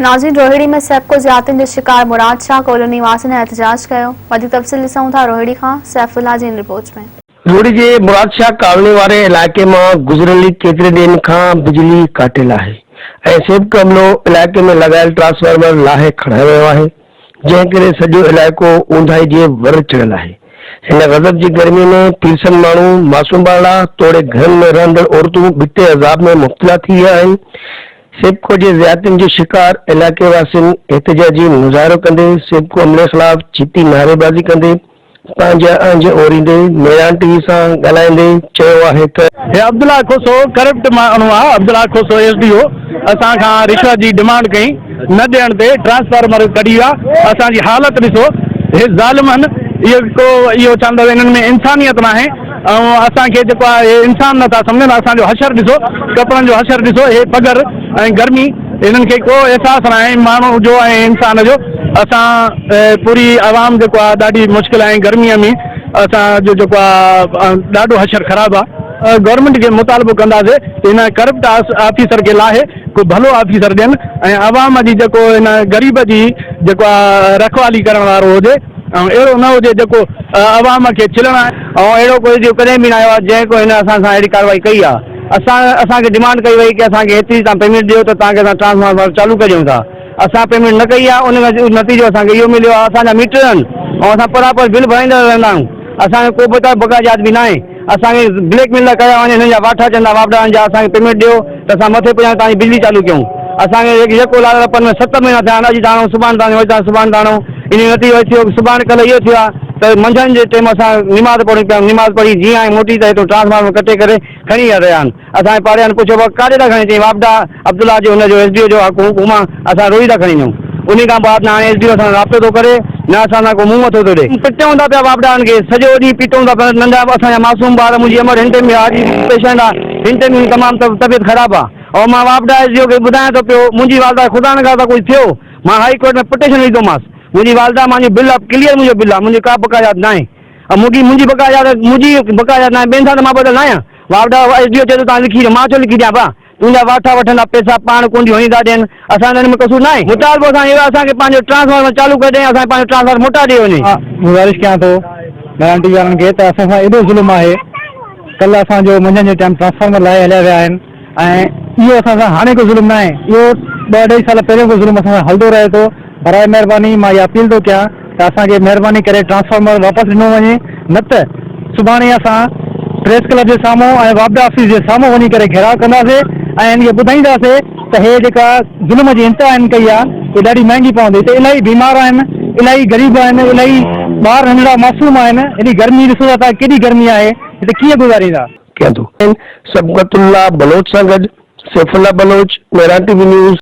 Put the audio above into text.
ناظرين روهڙي ۾ سيپڪو زيادتين جو شڪار مراد شاهه ڪالوني واسين احتجاج ڪيو، وڌيڪ تفصيل ڏسون ٿا روهڙي کان سيف الله جي هن رپورٽ ۾. روهڙي جي مراد شاهه ڪالوني واري علائقي مان گذريل ڪيتري ڏينهن کان بجلي ڪاٽيل آهي ۽ سيپڪو عملو علائقي ۾ لڳايل ٽرانسفارمر لاهي کڻائي ويو آهي جنهن ڪري سڄو علائقو اونداهي جي ور چڙهيل آهي هن غضب جي گرمي ۾ پيرسن ماڻهو معصوم ٻارڙا توڙي گهرن ۾ رهندڙ عورتون ٻٽي عذاب ۾ مبتلا ٿي ويا آهن سيپڪو جي زيادتين جو شڪار علائقي واسين احتجاجي مظاهرو ڪندي سيپڪو عملي خلاف ڇتي نعريبازي ڪندي پنهنجا اهنج اوريندي ميران ٽي وي سان ڳالهائيندي چيو آهي ته. هي عبدالله کوسو ڪرپٽ ماڻهو آ Abdullah Khoso S D O اسان کان رشوت جي ڊمانڊ ڪئي نه ڏيڻ تي ٽرانسفارمر ڪڍي ويا اسان جي حالت ڏسو هي ظالم هن اهو ڪو اهو چوندو انهن ۾ انسانيت ناهي ۽ اسان کي جيڪو آهي اهي انسان نٿا سمجهن اسان جو حشر ڏسو ڪپڙن جو حشر ڏسو اهي پگهر ۽ گرمي انهن کي ڪو احساس ناهي ماڻهو جو ۽ انسان جو اسان پوري عوام جيڪو آهي ڏاڍي مشڪل ۽ گرمي ۾ اسان جو جيڪو آهي ڏاڍو حشر خراب آهي گورنمينٽ کي مطالبو ڪنداسي ته هن ڪرپٽ آفيسر کي لاهي ڪو ڀلو آفيسر ڏين ۽ عوام جي جيڪو هن غريب جي جيڪو آهي رکوالي ڪرڻ وارو هجي ۽ اهڙو نه هجي جيڪو عوام کي ڇلڻ آهي. ۽ اهڙو ڪوئي ڏينهن ڪڏهن به نه آيو آهي جنهن ڪو هن اسان سان اهڙي ڪارروائي ڪئي آهي. اسان اسان کي ڊمانڊ ڪئي وئي ڪي اسان کي هيتري توهان پيمينٽ ڏيو ته توهان کي اسان ٽرانسفارمر چالو ڪري ڏيون ٿا. اسان پيمينٽ نه ڪئي آهي ان جو نتيجو اسان کي اهو مليو آهي اسان جا ميٽر آهن ۽ اسان پراپر بل ڀرائيندا رهندا آهيون اسان کي ڪو به بقايا جات به ناهي. اسان کي بليڪ ميل ٿا ڪيا وڃن هنن جا واٺا اچن ٿا واپڊا جا اسان کي پيمينٽ ڏيو ته اسان مٿي پڄاڻي توهان جي بجلي چالو ڪيون اسان کي يڪ يڪو لال رپن ۾ ست مهينا ٿيا آهن اڄ ٿا آڻون سڀاڻ ٿا آڻون اڄ ٿا سڀاڻ ٿا آڻون ان جو نتيجو اهو ٿيو سڀاڻ ڪلهه اهو ٿيو آهي ته منجهند جي ٽيم اسان نماز پڙهون پيا نماز پڙهي جيئن آئي موٽي ته هتو ٽرانسفارمر ڪٽي ڪري کڻي ويا رهيا آهن اسان جي پاڙي وارن پڇيو بابا ڪاڏي ٿا کڻي چيائين واپڊا عبدالله جو هن جو ايس ڊي او جو حق حڪم آ اسان روئي ٿا کڻي وڃون انهي کان بعد نه هاڻي ايس ڊي او اسان سان رابطو ٿو ڪري نه اسان سان ڪو منهن مٿو ٿو ڏي. پٽيون ٿا پيا واپڊا وارن کي سڄو ڏينهن پيٽون ٿا پيا ننڍا اسان جا معصوم ٻار منهنجي امڙ هن ٽيم ۾ هارٽ جي پيشنٽ آ هن ٽيم ۾ تمام طبيعت خراب آ ۽ مان واپڊا ايس ڊي او کي ٻڌايان ٿو پيو منهنجي والده خدا نخواسته ڪجهه ٿيو مان هائي ڪورٽ ۾ پٽيشن وجهندومانس منهنجي والده مانجو بل آ ڪليئر منهنجو بل آ منهنجي ڪا بقايات ناهي ۽ منهنجي منهنجي بقايات منهنجي بقايات ناهي ٻين سان ته مان ٻڌل ناهيان واپڊا ايس ڊي او چئي ٿو توهان لکي ڏيو مان ڇو لکي ڏيان ڀا تنهنجا واٺا وٺندا پئسا پاڻ ڪونڊيون هڻي ٿا ڏين، اسان جو ان ۾ قصور ناهي. مطالبو اسان جو اهو آهي اسان کي پنهنجو ٽرانسفارمر چالو ڪري ڏين، اسان کي پنهنجو ٽرانسفارمر موٽائي ڏيو وڃي. مان گذارش ڪيان ٿو ميران ٽي وي وارن کي ته اسان سان ايڏو ظلم آهي ڪلهه اسان جو منجهند جي ٽائيم ٽرانسفارمر لاهي هليا ويا آهن ۽ اهو اسان سان هاڻي ڪو ظلم ناهي اهو ٻه اڍائي سال پهريون ڪو ظلم اسان سان هلندو رهي ٿو براء مهرباني مان اها اپيل ٿو ڪيان ته اسان کي مهرباني ڪري ٽرانسفارمر واپس ڏنو وڃي نه ته سڀاڻي اسان پريس ڪلب جي سامهون ۽ واپڊا آفيس جي سامهون وڃي ڪري گهيراء ڪنداسي ۽ هن کي ٻڌائينداسي ته هي جيڪا ظلم جي انتها هن ڪئي آهي اهي ڏاڍي مهنگي پوندي هتي الاهي بيمار آهن الاهي غريب آهن الاهي ٻار ننڍڙا معصوم آهن ايڏي گرمي ڏسو ٿا ته ڪيڏي گرمي آهي هتي ڪيئن گذاريندا. ڪيان ٿو. صبغت الله بلوچ سان گڏ Saif Ullah Baloch, Mehran T V news.